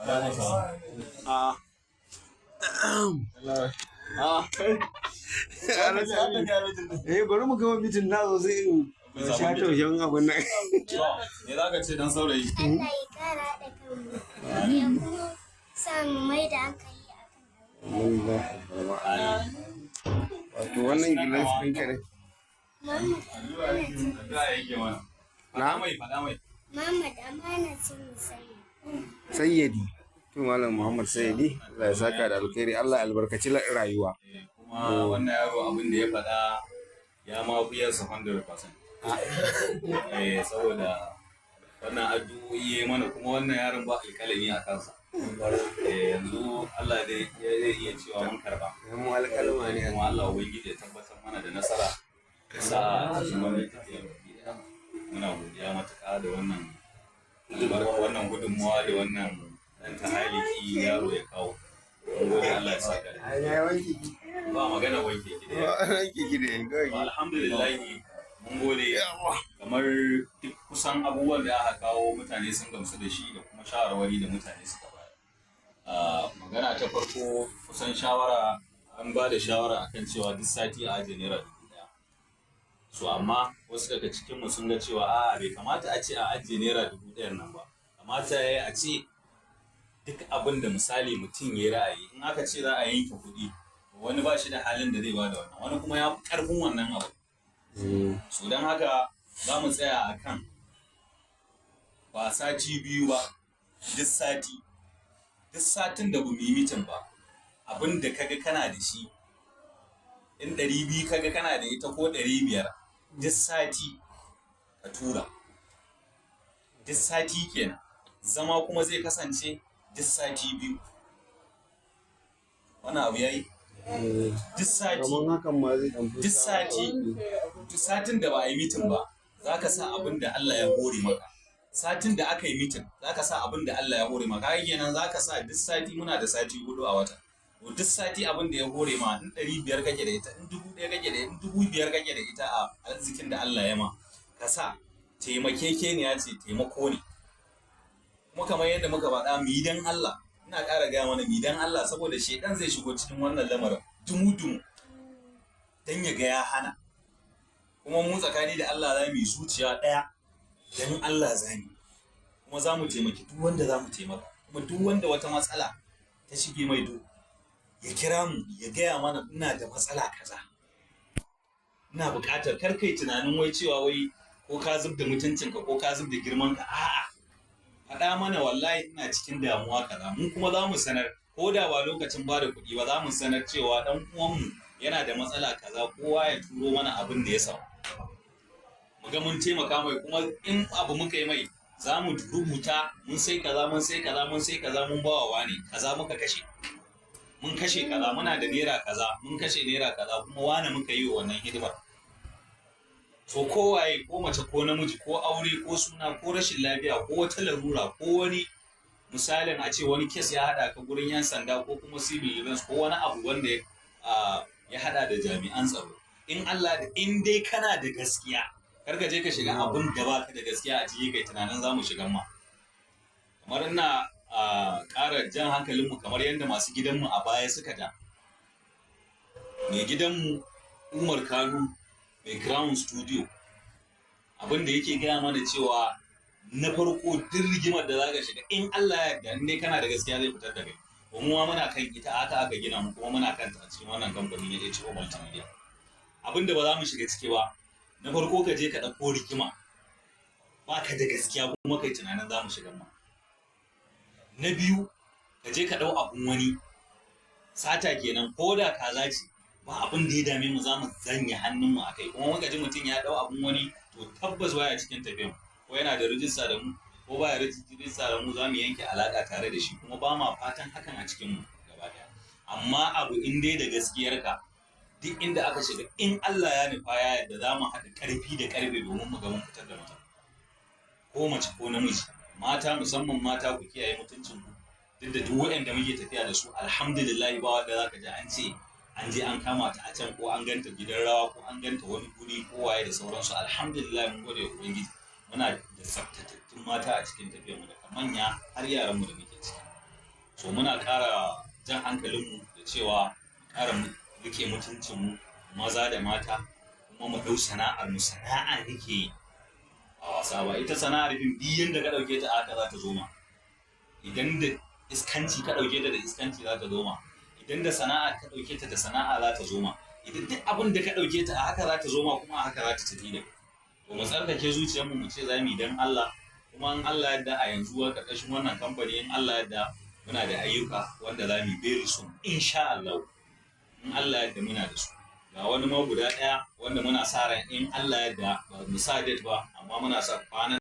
A Eh, bari mu gama mitin, na zo sai in sha taushen abin nan. Me za ka ce, dan saurayi? Allah ya kara haɗa kanmu ya kuma sa mu mai da hankali akan Wato wannan gilas ɗinka ne. Muhammad. Addu'a yake mana. Na? Mai faɗa mai. Muhammad amana ce mu sani. Sayyadi. To, Malam Muhammad Sayyadi, Allah ya saka da alkhairi, Allah ya albarkaci rayuwa. Kuma wannan yaro, abin da ya faɗa ya ma fi yarsa 100%. Eh, saboda wannan addu'o'i ya mana, kuma wannan yaron ba alƙalami a kansa. Eh, yanzu Allah dai ya zai iya cewa mun karba. Mu alƙalma ne. Kuma Allah ubangiji ya tabbatar mana da nasara da sa'a a cikin wannan tafiyar baki ɗaya. Muna godiya matuƙa da wannan albarka, wannan gudunmawa da wannan ɗan tahaliki yaro ya kawo. Mun gode, Allah ya saka da Ai, na wanke ki. Ba magana wanke ki da Wanke ki da kawai. Alhamdulillah, mun gode. Kamar duk kusan abubuwan da aka kawo, mutane sun gamsu da shi, da kuma shawarwari da mutane suka bayar. Magana ta farko, kusan shawara an ba da shawara akan cewa duk sati a ajiye ₦1,000. So amma wasu daga cikinmu sun ga cewa a'a, bai kamata a ce a ajiye ₦1,000 nan ba, kamata ya yi a ce duk abin da misali mutum ya yi ra'ayi. In aka ce za a yanke kuɗi, wani ba shi da halin da zai ba da wannan, wani kuma ya fi ƙarfin wannan abu. So don haka za mu tsaya a kan ba sati 2 ba, duk sati. Duk satin da ba mu yi meeting ba, abin da kaga kana da shi, in 200 kaga kana da ita ko 500, duk sati ka tura. Duk sati kenan. Zama kuma zai kasance duk sati 2. Wannan abu yayi? Duk sati. Kamar hakan ma zai dan fi Duk sati, duk satin da ba a yi meeting ba, za ka sa abin da Allah ya hore maka. Satin da aka yi meeting, za ka sa abin da Allah ya hore maka. Kaga kenan za ka sa duk sati, muna da sati 4 a wata. To, duk sati abin da ya hore ma, in 500 kake da ita, in 1,000 kake da, in 5,000 kake da ita, a arzikin da Allah ya ma, ka sa. Taimakekeniya ce, taimako ne. Kuma kamar yadda muka faɗa, mu yi dan Allah. Ina ƙara gaya mana, mu yi dan Allah, saboda shedan zai shigo cikin wannan lamarin dumu-dumu dan ya ga ya hana. Kuma mu tsakani da Allah za mu yi zuciya ɗaya, dan Allah za mu yi. Kuma za mu taimaki duk wanda za mu taimaka. Kuma duk wanda wata matsala ta shige mai duhu, ya kira mu ya gaya mana, "Ina da matsala kaza, ina buƙatar." Kar kai tunanin wai cewa wai ko ka zub da mutuncinka ko ka zub da girmanka. A'a, faɗa mana, "Wallahi ina cikin damuwa kaza." Mu kuma za mu sanar, ko da ba lokacin ba da kuɗi ba, za mu sanar cewa ɗan uwanmu yana da matsala kaza, kowa ya turo mana abin da ya samu, mu ga mun taimaka mai. Kuma in abu muka yi mai, za mu rubuta, mun sai kaza, mun sai kaza, mun sai kaza, mun bawa wani kaza, muka kashe, mun kashe kaza, muna da naira kaza, mun kashe naira kaza, kuma wane muka yi wa wannan hidimar. To, kowaye, ko mace ko namiji, ko aure ko suna ko rashin lafiya ko wata larura, ko wani misalin a ce wani case ya haɗa ka gurin yan sanda ko kuma civil defense ko wani abu wanda ya haɗa da jami'an tsaro, in Allah da in dai kana da gaskiya, kar ka je ka shiga abun da baka da gaskiya a ciki kai tunanin za mu shiga ma. Kamar ina ƙara jan hankalinmu, kamar yadda masu gidanmu a baya suka ja, mai gidanmu Umar Kanu mai Crown Studio, abin da yake gaya mana cewa na farko, duk rigimar da za ka shiga, in Allah ya yarda, in dai kana da gaskiya, zai fitar da kai. Mu ma muna kan ita, aka aka gina mu, kuma muna kanta a cikin wannan kamfani na HO Multimedia. Abin da ba za mu shiga ciki ba, na farko, ka je ka ɗauko rigima ba ka da gaskiya kuma kai tunanin za mu shiga ma. Na biyu, ka je ka ɗau abun wani, sata kenan, ko da kaza ce, ba abin da ya dame mu, za mu zanye hannunmu a kai. Kuma muka ji mutum ya ɗau abun wani, to tabbas baya cikin tafiyan, ko yana da rijista da mu ko baya rijista da mu, za mu yanke alaƙa tare da shi, kuma ba ma fatan hakan a cikin mu gaba ɗaya. Amma abu in dai da gaskiyarka, duk inda aka shiga, in Allah ya nufa ya yarda, za mu haɗa ƙarfi da ƙarfe domin mu ga mun fitar da mutum, ko mace ko namiji. Mata, musamman mata, ku kiyaye mutuncin ku. Duk da duk waɗanda muke tafiya da su, alhamdulillah, ba wanda zaka ji an ce an je an kama ta a can, ko an ganta gidan rawa, ko an ganta wani guri, ko waye da sauransu. Alhamdulillah, mun gode wa Ubangiji, muna da tsaftatattun mata a cikin tafiyar mu, daga manya har yaran mu da muke ciki. So muna ƙara jan hankalinmu da cewa ƙara rike mutuncinmu, maza da mata, kuma mu ɗau sana'ar mu sana'a nake yi a wasa ba. Ita sana'ar fim, duk yanda ka ɗauke ta haka za ta zo ma. Idan da iskanci ka ɗauke ta, da iskanci za ta zo ma. Idan da sana'a ka ɗauke ta, da sana'a za ta zo ma. Idan duk abin da ka ɗauke ta a haka za ta zo ma, kuma a haka za ta tafi da kai. To mu tsarkake zuciyarmu, mu ce za mu yi don Allah. Kuma in Allah yadda, a yanzu a ƙarƙashin wannan kamfani, in Allah yadda, muna da ayyuka wanda za mu yi very soon, insha Allah. In Allah yadda muna da su. Ga wani ma guda ɗaya wanda muna sa ran in Allah yadda, ba mu sa date ba, amma muna sa kwanan.